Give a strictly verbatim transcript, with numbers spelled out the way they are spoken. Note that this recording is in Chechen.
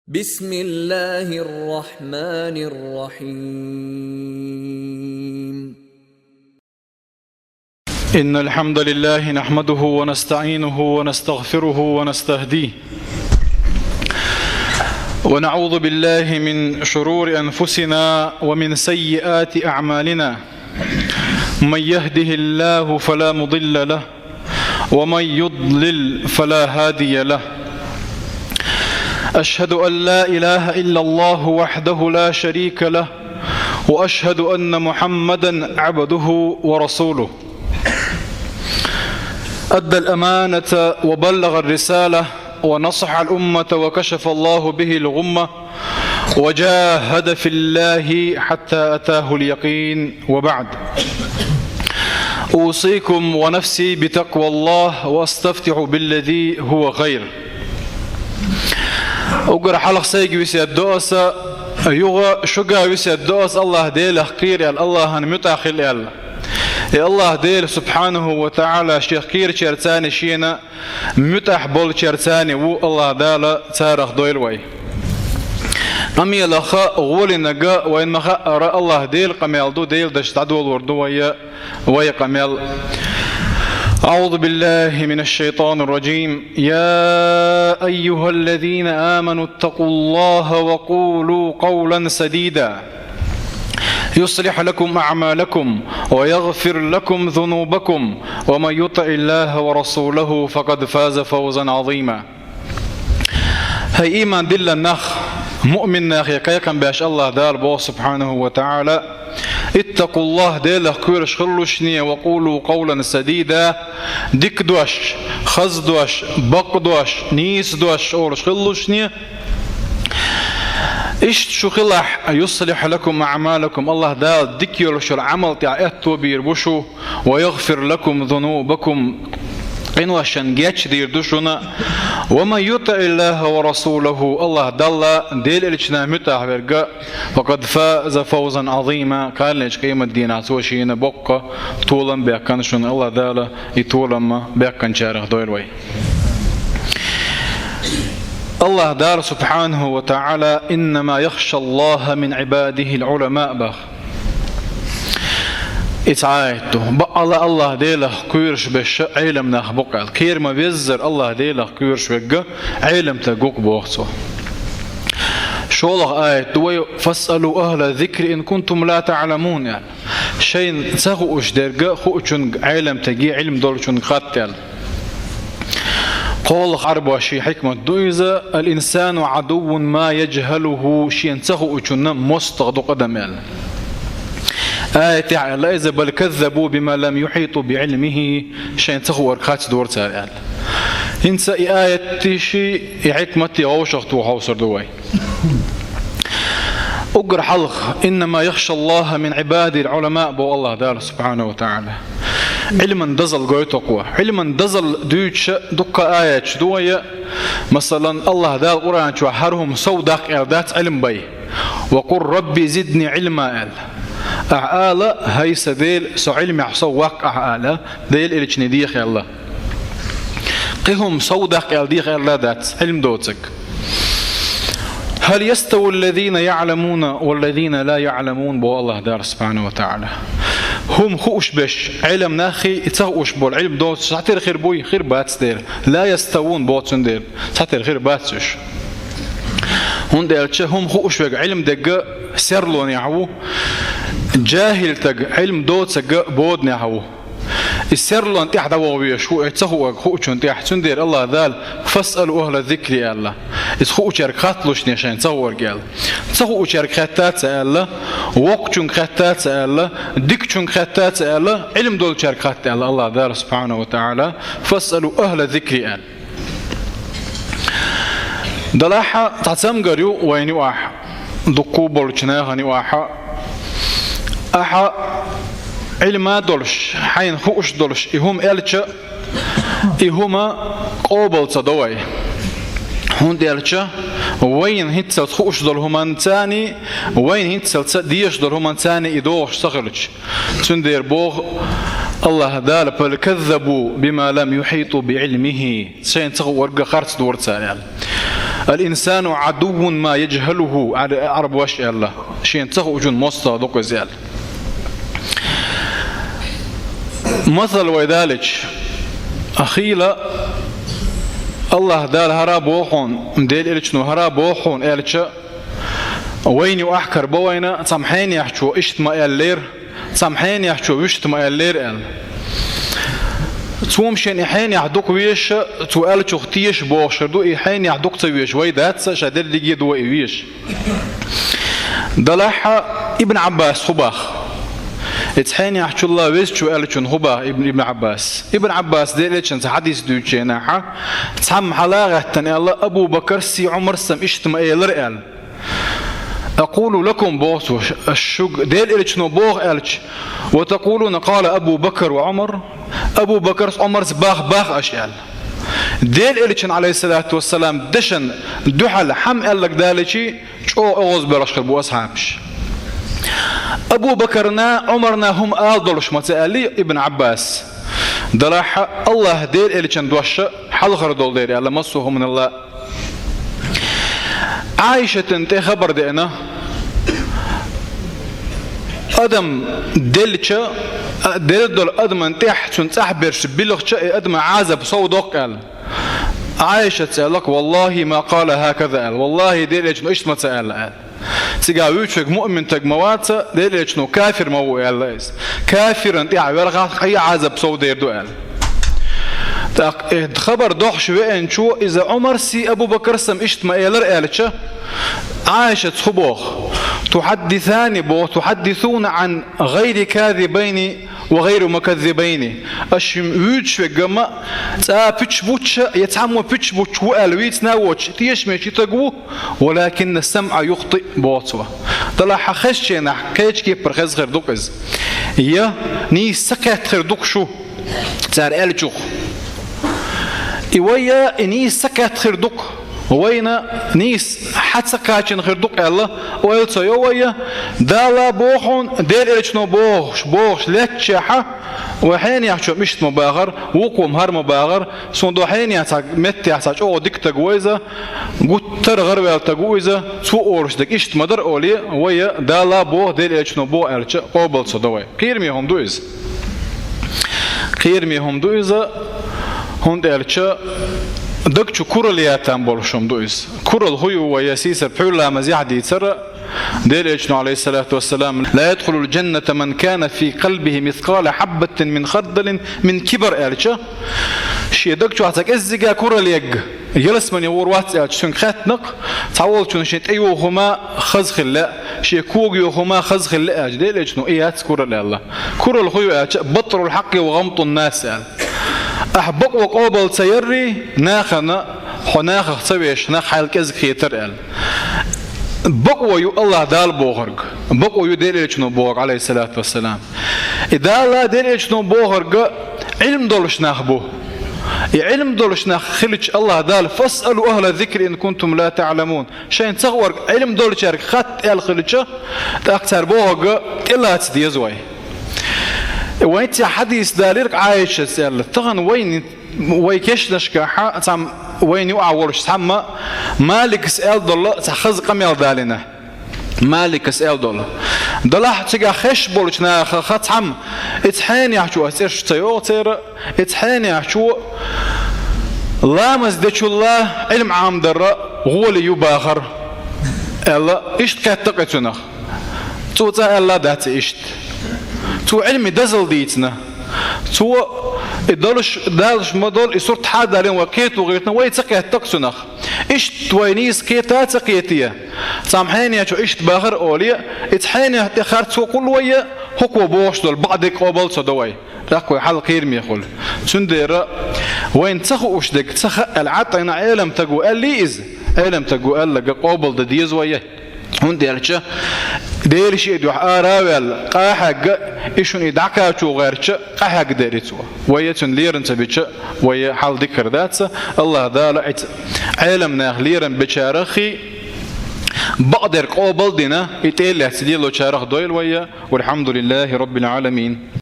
بسم الله الرحمن الرحيم. إن الحمد لله نحمده ونستعينه ونستغفره ونستهديه، ونعوذ بالله من شرور أنفسنا ومن سيئات أعمالنا. من يهده الله فلا مضل له، ومن يضلل فلا هادي له. أشهد أن لا إله إلا الله وحده لا شريك له، وأشهد أن محمدا عبده ورسوله. أدى الأمانة وبلغ الرسالة ونصح الأمة وكشف الله به الغمة وجاهد في الله حتى أتاه اليقين، وبعد. أوصيكم ونفسي بتقوى الله وأستفتح بالذي هو خير. Уггар хьалха сайга весет до аса, юха шуга весет до аса, АллахӀ Делах кхера аьлла, АллахӀан муьтӀахь хила аьлла. И АллахӀ Дела субхьанаху ва таӀала шех кхерачаьрца шена муьтӀахь болчаьрца ву АллахӀ Дала, царах дойла вай. Къамелах гӀолинарг вайна ма хаъара АллахӀ Делан къамел ду, Делан дашца дӀадолор ду вай, вай къамел. أعوذ بالله من الشيطان الرجيم. يا أيها الذين آمنوا اتقوا الله وقولوا قولا سديدا. يصلح لكم أعمالكم ويغفر لكم ذنوبكم ومن يطع الله ورسوله فقد فاز فوزا عظيما. ХӀай иман дилла нах, муъмин нах, я кхайкхам беш АллахӀ Дала боху субхьанаху ва таӀала: اتقوا الله, Делах кхоьруш хилалаш, وقولوا قولا سديدا, дика дош, хаза дош, бакъ дош, нийса дош олуш хилалаш, иштта шу хилахь, يصلح لكم أعمالكم, АллахӀ Дала дика йолуш йолу Ӏамал тӀехь аьтто бийр бу шу, ويغفر لكم ذنوبكم, къиношна гечдийр ду шуна. ومن يطع الله ورسوله, АллахӀ Далла, Делан Элчана муьтӀахь верг, فقد فاز فوزا عظيما, кхаллинчу къематдийнахь цо шена боккха толам баьккхина шуна, АллахӀ Дала и толам баьккхинчарах дойла вай. АллахӀ Дала субхьанаху ва таӀала: إنما يخشى الله من عباده العلماء бах. Иза аят ду. Баккъала АллахӀ Делах кхоьруш беш Ӏелам нах бу-кх аьлла. Кхера ма-веззара АллахӀ Делах кхоьруш верг Ӏелам стаг ву-кх боху цо. ШолгӀа аят ду вай: فاسألوا أهل الذكر إن كنتم لا تعلمون аьлла. Шайна ца хууш дерг хуучуьнга, Ӏелам стаге, Ӏилма долчуьнга хатта аьлла. КхоалгӀа Ӏарбошкин хьикмат ду иза: الإنسان عدو ما يجهله, шена ца хуучунна мостагӀа ду-кх адам аьлла. Аятехь аьлла иза: بل كذبوا بما لم يحيطوا بعلمه, шайна ца хуург хатта дора цара аьлла. ХӀинца и аяташи, и хьикмати вовшахтухур ду вай. Уггар хьалха: إنما يخشى الله من عباده العلماء боху АллахӀ Дала субхьанаху ва таӀала. Ӏилман дозалла гойту-кх. Ӏилман дозалла дуьйцуш дуккха аяташ ду вай. Масалан, АллахӀ Дала Къуръан чохь: «ХӀара хӀума сов даккха», аьлла дац Ӏилма бай. «وقل رب زدني علما», аьлла. Ахьа ала: «ХӀай сан Дела, со Ӏилмехь сов ваккха ахьа», ала, Делан Элчане деха аьлла. Кхин хӀума сов даккха аьлла деха аьлла дац Ӏилма доцург. «هل يستوي الذين يعلمون والذين لا يعلمون», боху АллахӀ Дала субхьанаху ва таӀала. ХӀума хууш беш Ӏилма наххий, и ца хууш болу Ӏилма доцуш цхьатера хир буй? Хир бац дера. «لا يستوون», боху цундела, цхьатера хир бац уьш. ХӀунда аьлча хӀума хууш верг Ӏилма дерг серлонехь ву, жахӀил стаг Ӏилма доцург боданехь ву. И серлонна тӀехь дӀаваха везаш ву, и ца хуург хуучунна тӀехь. Цундела АллахӀ Дала: «فاسألوا أهل الذكر», аьлла. Иза хуучаьрга хатталаш шайна ца хуург аьлла. Ца хуучаьрга хаьттац аьлла, воккхачуьнга хаьттац аьлла, дикачуьнга хаьттац аьлла, Ӏилма долчаьрга хатта аьлла АллахӀ Дала субхьанаху ва таӀала: «فاسألوا أهل الذكر», аьлла. Делахь а цхьа цамгар ю вайна юкъахь, дуккха болчу нахана юкъахь. Ахьа Ӏилма долуш, хьайна хууш долуш и хӀума аьлча, и хӀума къобал ца до вай. ХӀунда аьлча вайна хӀинццалц хууш долу хӀуманца, вайна хӀинццалц дезаш долу хӀуманца и догӀуш ца хилча. Цундела боху АллахӀ Дала: «بل كذبوا بما لم يحيطوا بعلمه». Шайна ца хуург харц дора цара аьлла. الإنسان عدو ما يجهله, Ӏар-, Ӏарбоша аьлла. Шена ца хуучун моастагӀа ду-кх иза аьлла. Масал вай далича, хийла АллахӀ Дала хӀара боху хьуна, Делан Элчано хӀара боху хьуна аьлча, вайна юкъахь карабо вайна, цхьамма хьенехчо иштта ма аьллера, цхьамма хьенехчо вуьшта ма аьллера аьлла. Цо-м шена и хьенех дукха везаш, цо аьллачух теша бохуш хир ду, и хьенех дукха ца везаш вай дац, ша дерриге а ду вай и везаш. Делахь Ибн Ӏаббас хӀу боху? Иза хьенехчул а везачо аьллачунна хӀу боху Ибн, Ибн Ӏаббас? Ибн Ӏаббас Делан Элчанца хьадис дуьйцучу хенахь, цхьамма хьала а гӀаьттина аьлла, Абу Бакарс а, Ӏумарс а иштта ма элира аьлла. أقول لكم, боху цо, аш шуьга Делан Элчано боху аьлча, وتقولون قال أبو بكر وعمر, Абу Бакарс, Ӏумарс боху боху аша аьлла. Делан Элчан, Ӏалайхиссалату вассалам, дешан дуьхьал хӀума аьлларг далийча, чӀогӀа оьгӀазбоьлхуш хир бу асхьабаш. Абу Бакарна, Ӏумарна хӀума ала долуш ма ца аьллий Ибн Ӏаббас. Делахь АллахӀ Делан Элчан дош хьалхара долу дела аьлла массо а хӀуманал а. Ӏайшатана тӀе хабар деана, адам делча, а, делла долу адаман тӀехь цунна цӀахь берш билхича, и адаман Ӏазап сов доккху аьлла. Ӏайшатас аьлла-кх: «والله ما قال هكذا», аьлла. «ВаллахӀи, Делан Элчано иштта ма ца аьлла», аьлла. Цигахь вуьйцуш верг муъмин стаг ма вац, Делан Элчано кафир ма ву аьлла иза. Кафиран тӀехь велахь, хьан Ӏазап сов дер ду аьлла. ТӀаккха и хабар дохуш веанчо, иза Ӏумарс а, Абу Бакарс а иштта ма элира аьлча, Ӏайшатас хӀу боху: «تحدثان», боху, «تحدثون عن غير كاذبين وغير مكذبين». Аша вуьйцуш верг-м цкъа пуьчча буттуш, я цхьаммо пуьчча буттуш ву аьлла вийцина а воцуш, тешаме ши стаг ву, «ولكن السمع يخطئ», боху цо. Делахь хезачу хенахь кхечу кепара хезна хир ду-кх иза. Я нийса ца кхетта хир ду-кх шу, цара аьллачух. И вай а, и нийса ца кхетта хир ду-кх, вайна нийса хьа ца кхачийна хир ду-кх аьлла, ойла ца йо вай а, Дала боху хьуна, Делан Элчано бохуш, бохуш лаьттачехь, вай хьенехчо-м иштта ма бахара, вукхо-м хӀара ма бахара, суна до хьенех цхьа меттехь цхьа чӀогӀа дика стаг ву иза, гуттар а гӀараваьлла стаг ву иза, цо олуш дерг иштта ма дара олий, вай а, Дала боху, Делан Элчано боху аьлча, къобал ца до вай. Кхераме хӀума ду иза. Кхераме хӀума ду иза, хӀунда аьлча даг чу куралла ян там болуш хӀума ду иза. Куралла хӀу ю вай, я сийсара пхьуьйра ламазехь дийцира, Делан Элчано, Ӏалайхиссалату вассалам: «لا يدخل الجنة من كان في قلبه مثقال حبة من خردل من كبر», аьлча, шен даг чохь цхьа кӀеззиг а куралла ерг ялсамане гӀур вац аьлча, цуьнга хаьттина-кх, цхьаволчунна шен тӀе йогӀу хӀума хаза хила лаьа, шен кога йогӀу хӀума хаза хила лаьа аьлча, Делан Элчано и яц куралла аьлла. Куралла хӀу ю аьлча, بطر الحق وغمط الناس аьлла. Ахь бакъо къобал ца яррий, нахана, хьо нахах ца веш, нах хьайл кӀезиг хетар аьлла. Бакъо ю АллахӀ Дала бохург, бакъо ю Делан Элчано бохург, Ӏалайхиссалату вассалам. И Дала, Делан Элчано бохург Ӏилма долуш нах бу. И Ӏилма долуш нах хилча АллахӀ Дала: «فاسألوا أهل الذكر إن كنتم لا تعلمون». Шайна ца хуург Ӏилма долчаьрга хатта аьлла хилча, тӀаккха цара бохург тӀелаца деза вай. Вайн цхьа хьадис далийра-кх Ӏайшатас аьлла. Тахана вайна, вай кешнашкахь цхьамма вайна юкъахь волуш цхьамма Маликас аьлла долу цхьа хаза къамел далийна. Маликас аьлла долу. Делахь цигахь хезаш болчу нахах цхьамма, иза хьенехчо, ас цӀераш ца йогӀу церан, иза хьенехчо ламаз дечул а Ӏилма Ӏамадарра гӀоли ю бахара аьлла, иштта кхетта-кх и цунах. Цо цкъа аьлла а дац и иштта. Цо Ӏилман дозалла дийцина. Цо и долуш, далуш ма долу, и сурт хьадалийна вай кхето гӀиртина, вай ца кхетта-кх цунах. Иштта вай нийса кхета а ца кхетий, цхьамма хьенехчо иштта бахара олий, иза хьенех тӀе харц ву кхул вай, хӀокхо бохуш долу бакъдерг къобал ца до вай. ТӀаккха вай хьал кхераме хуьлу. Цундела вайна ца хууш дерг ца хаьа аьлла, Ӏад Ӏийна Ӏелам стаг ву аьллий иза? Ӏелам стаг ву аьлларг къобал дан деза вай. ХӀунда аьлча Делан шен дуьхьа ара а ваьлла, къахьегна, и шуна и дӀакхачо гӀертача, къахьегна дерриг цо. Вай а цуьнан лерам ца бича, вай хьал дика хир дац. АллахӀ Дала иза Ӏелам нах лерам бечарах а, бакъдерг къобал а дина, и тӀе а лаьцна лелочарах дойла вай. والحمد لله رب العالمين.